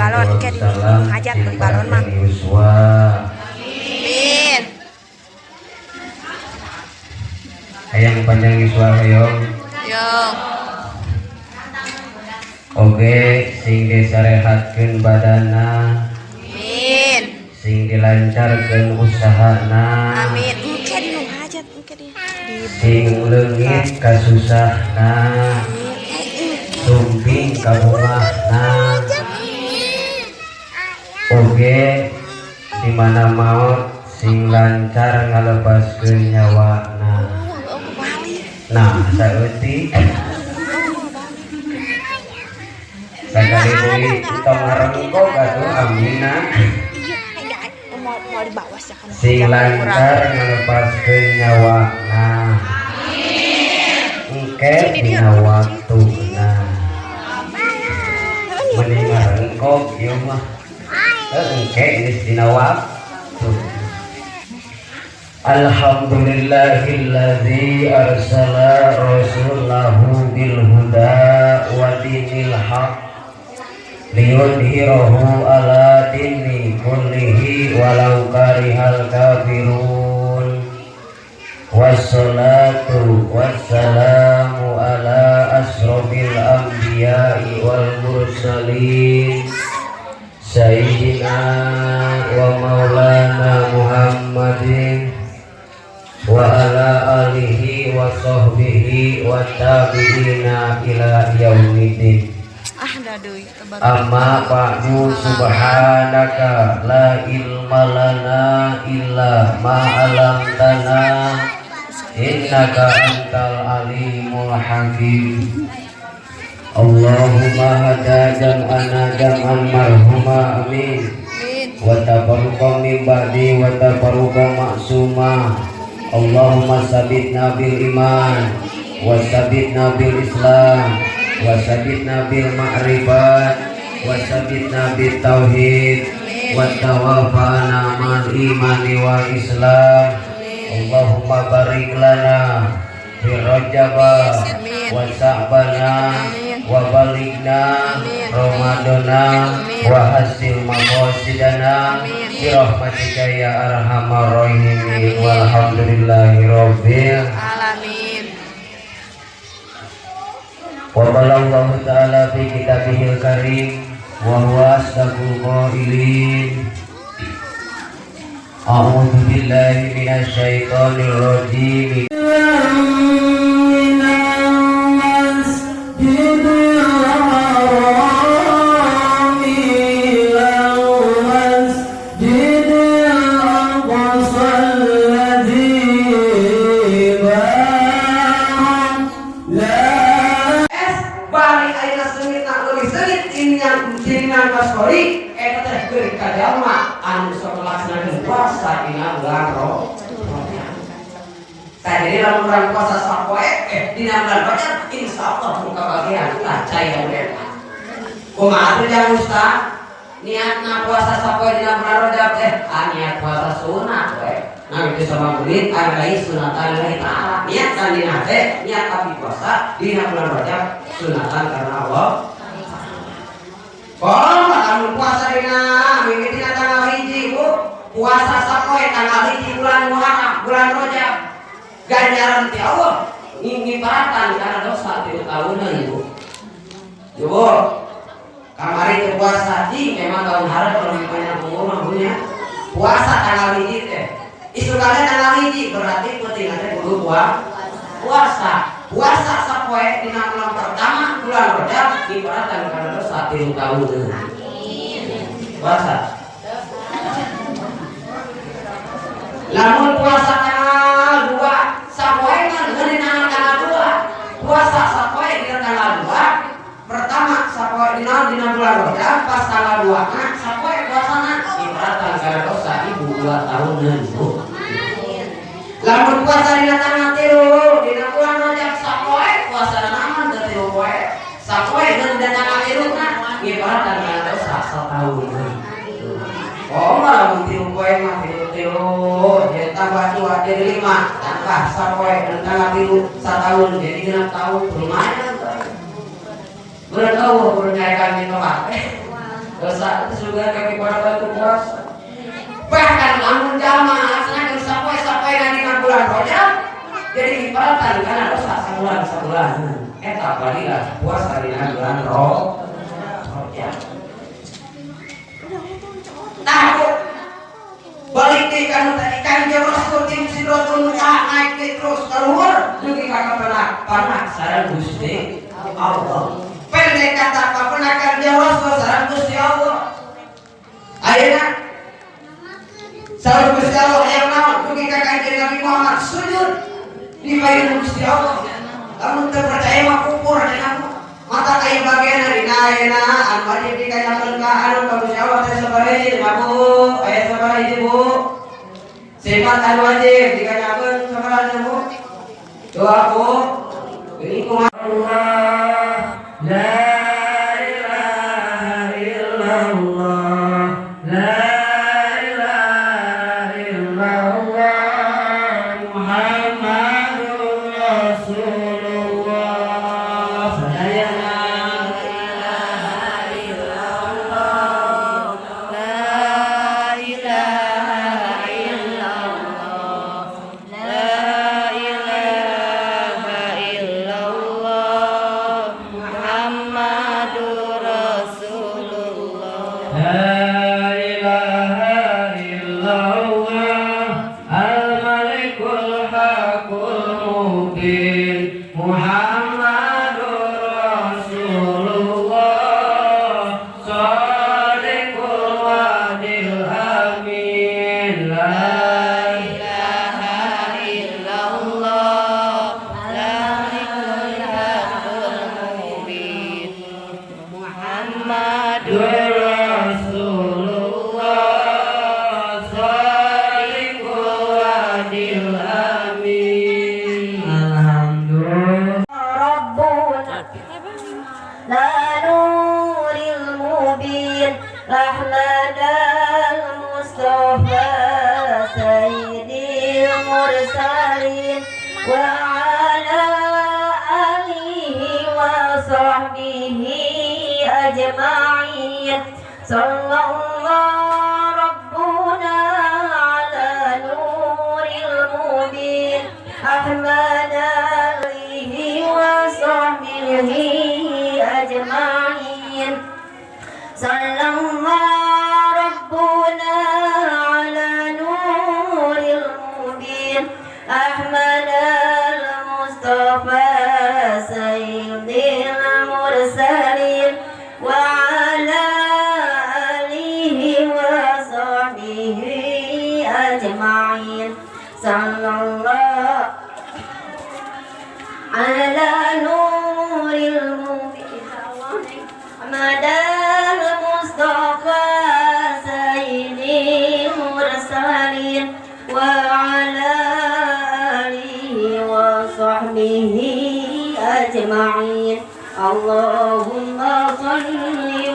balon menjawab engke di salam hajat sing beli balon mah. panjang yuswa. Amin. Hayang panjang yuswa hoyong. Yo. Oge sing disarehatkeun badana. Amin. Sing dilancarkeun usahana. Amin. Engke di nu hajat engke di Sing leungit kasusahna. Amin. Sumping kabungahna. Oge di mana maot sing lancar ngalepaskeun nyawana. Nah, saeutik sakali deui tong ngarengkok atuh amina. Sing lancar ngalepaskeun nyawana. Engke dina waktuna. Mending ngarengkok ieu mah. Engke geus dina waktu. Alhamdulillahilladzi arsala rasulahu bil huda wa dinil haq liyudhhirahu ala dini kullihi walau karihal kafirun. Wassalatu wassalamu ala asrofil anbiya'i wal mursalin sayyidina wa maulana Muhammadin wa ala alihi wa sahbihi wa tabi'ina ila yaumiddin. Amma ba'du, subhanaka la ilma lana illa ma 'allamtana innaka antal alimul hakim. Allahumma hada jam'ana jam'an marhuma amin wa tabarruka min ba'di wa tabarruka ma'suma. Allahumma sabitna bil iman wa sabitna bil islam wa sabitna bil ma'rifat wa sabitna bil tauhid wa tawafana mal imani wal islam. Allahumma barik lana fi rajaba wa sa'bana wa baligna ramadana wa hasil maqasidana bi rahmatika ya arhamar rahimin. Walhamdulillahi rabbil alamin. Wa qala Allahu ta'ala fi kitabihil karim wa huwa asdaqul qailin. A'udzu billahi minasy syaithanir rajim. Jadi lamun urang puasa sapoe dina bulan Rajab insyaallah muka bagian tah cai eta. Kumaha teh jang ustaz? Niatna puasa sapoe dina bulan Rajab teh niat puasa sunat we. Nah itu sama murid aya sunatan lillahi ta'ala. Niat kan dina teh niat abdi puasa dina bulan Rajab sunatan karena Allah. Kalau lamun puasa dina mimiti dina tanggal 1 Bu, puasa sapoe tanggal 1 bulan Muharram, bulan Rajab. Ganjaran ti Allah ngiparatan karena dosa 3 tahunan ibu. Ibu, kamari teu puasa di memang tahun harap lebih banyak umur mah punya. Puasa tanggal 1 teh. Isukana tanggal 1 berarti penting teh kudu puasa. Puasa sapoe dina bulan pertama bulan Rajab ngiparatan karena dosa 3 tahunan. Puasa. Lamun puasa tanggal 2 sapoe kan dina tanggal 2. Puasa sapoe dina tanggal 2. Pertama sapoe dina bulan Rajab pas tanggal 2 na sapoe puasana ibaratan kana dosa ibu 2 tahunan Bu. Lamun puasa dina tanggal 3 dina bulan Rajab sapoe puasana naon teu 3 poe. Sapoe dina tanggal 3 na ibaratan kana dosa satahunan. Oh, lamun 3 poe mah 3 jadi tambah 2 jadi 5, tambah sapoe dan tanggal 3 satahun jadi 6 tahun lumayan. Berat eueuh kudu nyarekan mitoha. Dosa itu sudah kaki pada waktu puasa. Bahkan lamun jalma laksanakeun sapoe-sapoe dina bulan Rajab jadi diperatan karena dosa sabulan-sabulan. Eta fadilah puasa dina bulan Rajab. Takut balik di kanu tadi Kanjeng Rasul tim Sidratul Muntaha naik deui terus ka luhur dugi ka kapenak panak sareng Gusti Allah. Pendek kata, kapenak Kanjeng Rasul sareng Gusti Allah. Ayeuna sareng Gusti Allah hayang naon? Dugi ka Kanjeng Nabi Muhammad sujud di payun Gusti Allah. Lamun teu percaya mah kukur cenah. Mata aya bagian dina ayeuna anu wajib dikanyakeun ka anu ka Gusti Allah teh sabaraha hiji, Bu? Aya sabaraha hiji, Bu? Sifat anu wajib dikanyakeun sabaraha, Bu? Dua, Bu. Ini kumaha? Allah, la ilaha illallah, la ilaha illallah, Muhammadur Rasulullah. Sadayana. La ilaha illallah, la ilaha illallah, Muhammadur Rasulullah. La ilaha illallah, al-malikul hakul mubin, Muhammadur Rasulullah, sadiqul wa'dil amin. La Ilaha illallah, malikul haqqul mubin, Muhammadur Rasulullah, sadiqul wa'dil amin. Alhamdulillah. ربنا لا نور المبين أحمد المصطفى سيد المرسلين وعلى آله وصحبه أجمعين. صلى الله ربنا على نور المبين أحمد آله وصحبه أجمعين. صلى الله ربنا على نور المبين أحمد المصطفى سيد المرسلين وعلى آله وصحبه أجمعين. صلى الله على نور المبين أحمد المصطفى سيد المرسلين وعلى آله وصحبه أجمعين. اللهم صل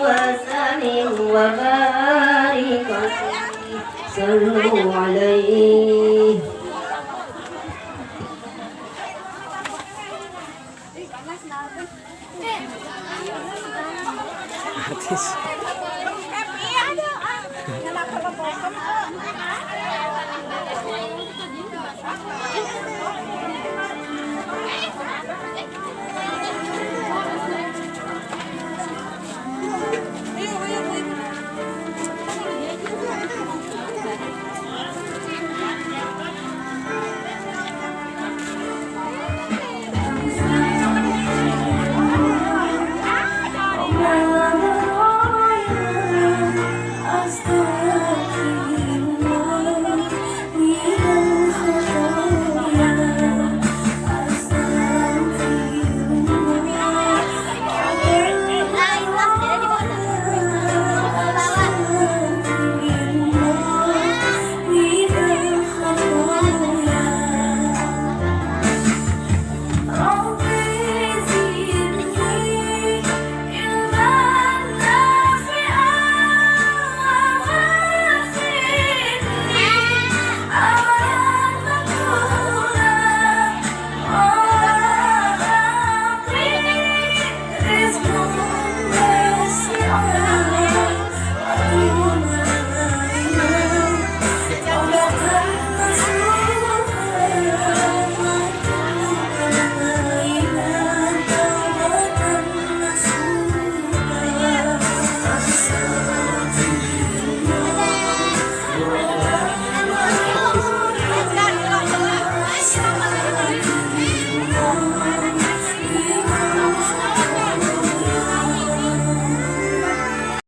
وسلم وبارك عليه. صلوا عليه. Artis.